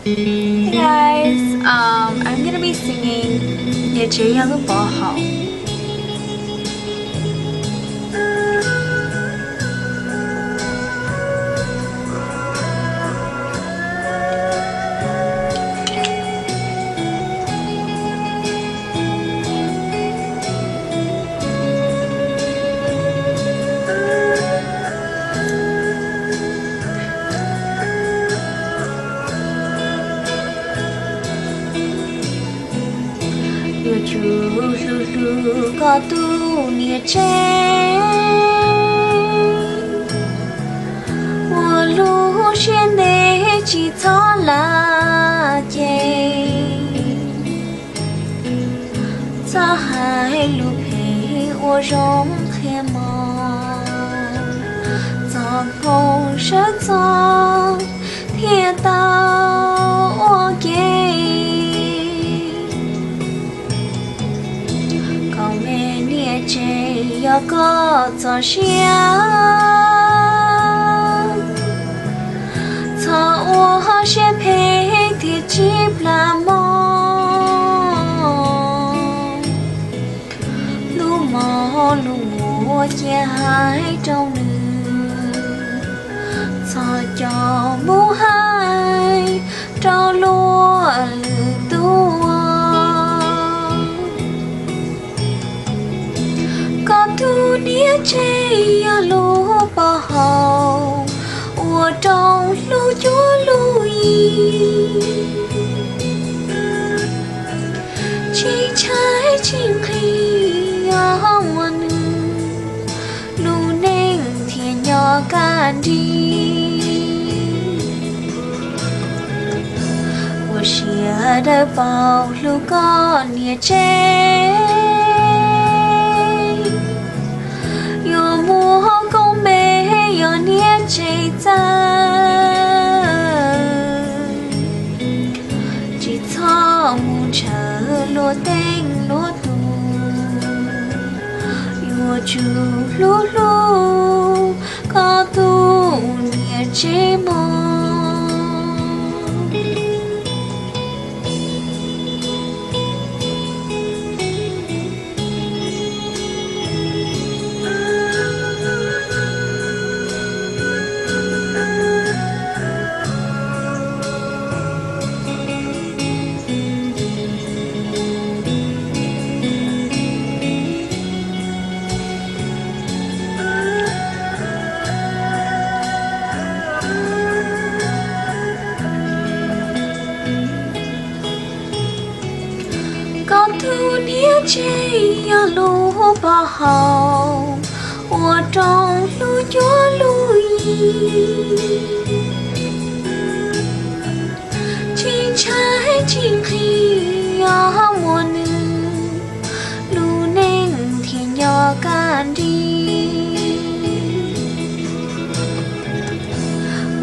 Hey guys, um, I'm gonna be singing Niam Tsev Yog Lub Pov Haum. Yuav tsum hlub hlub koj tus niam tsev, ua lub siab ntev tsis txhob lam cem. Txhob hais lus phem ua zoo qhia mos, txoj hmoo sawv txog thiaj tau ua ke. Koj me niam tsev yog koj txoj sia, txhob ua siab phem thiaj tsis plam mos. Lub mos lub muag cia hais rau nws, txhob coj mus hais rau luag lwm tus. Koj tus niam tsev yog lub pov haum uas roos hlub cuab lub yig, tsis ntshai tsis nqhis, yog muaj nws lub neej thiaj nyob kaj nrig. Ua siab dawb paug hlub koj niam tsev, yuav muaj koob npe yog niam tsev txawj. Tsis txhob mus ntshaw luag teej luag tus, yuav tsum hlub hlub koj tus niam tsev mog. Koj tus niam tsev yog lub pov haum uas roos hlub cuab lub yig, tsis ntshai tsis nqhis, yog muaj nws lub neej thiaj nyob kaj nrig.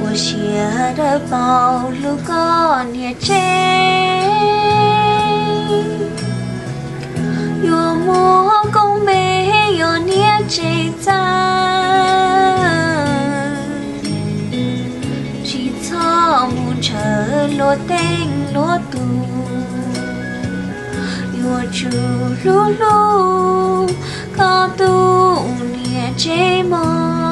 Ua siab dawb paug hlub koj niam tsev, yuav muaj koob npe yog niam tsev txawj. Tsis txhob mus ntshaw luag teej luag tus, yuav tsum hlub hlub koj tus niam tsev mog.